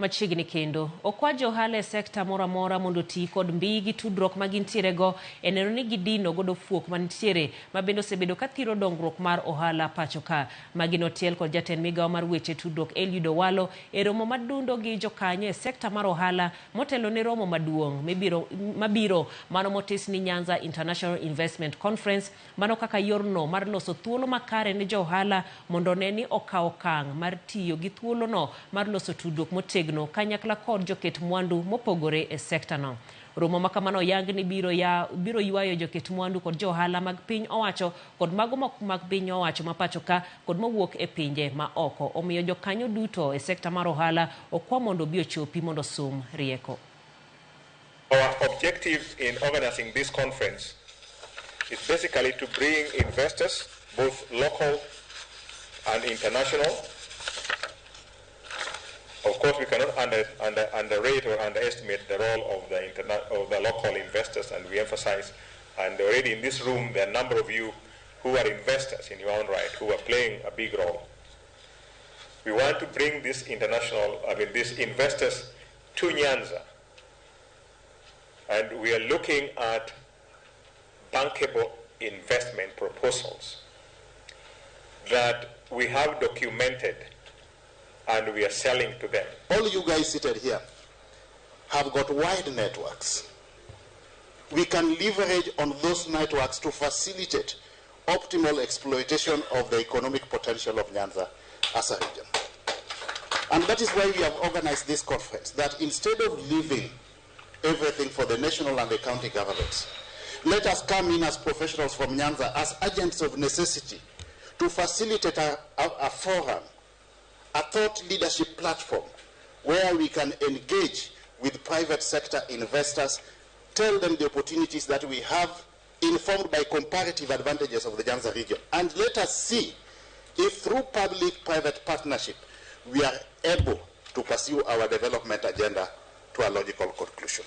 Machiegni kendo, okwa jo ohala e sekta moro amora mondo oti kod mbii gi tudruok ma gintiere go e neno ni gidino godo fuok mantiere ma bende osebedo ka thiro dongruok mar ohala pacho ka. Magi notiel kod jatend migawo mar weche tudruok Eliud Owalo e romo madundo gi jokanyo e sekta mar ohala motelo ne romo maduong' mibiro mabiro mano motis ni Nyanza International Investment Conference. Mano kaka yorno mar loso thuolo makare ne jo ohala mondo one ni okawo okang' mar tiyo gi thuolono mar loso tudruok motegno kanyakla kod joket mwandu mopogore e sekta no. Romo ma kamano oyang ni biro, ya, biro ywayo joket mwandu kod jo ohala mag piny owacho kod mago mok mag piny owacho ma pacho ka kod mowuok e pinje ma oko. Omiyo jokanyo duto e sekta mar ohala okwa mondo obi ochopi mondo osum rieko. Our objective in organizing this conference is basically to bring investors, both local and international. Of course, we cannot underrate or underestimate the role of the local investors, and we emphasize, and already in this room, there are a number of you who are investors in your own right, who are playing a big role. We want to bring this international, I mean, these investors to Nyanza, and we are looking at bankable investment proposals that we have documented and we are selling to them. All you guys seated here have got wide networks. We can leverage on those networks to facilitate optimal exploitation of the economic potential of Nyanza as a region. And that is why we have organized this conference, that instead of leaving everything for the national and the county governments, let us come in as professionals from Nyanza, as agents of necessity, to facilitate a forum, a thought leadership platform where we can engage with private sector investors, tell them the opportunities that we have, informed by comparative advantages of the Nyanza region. And let us see if through public-private partnership we are able to pursue our development agenda to a logical conclusion.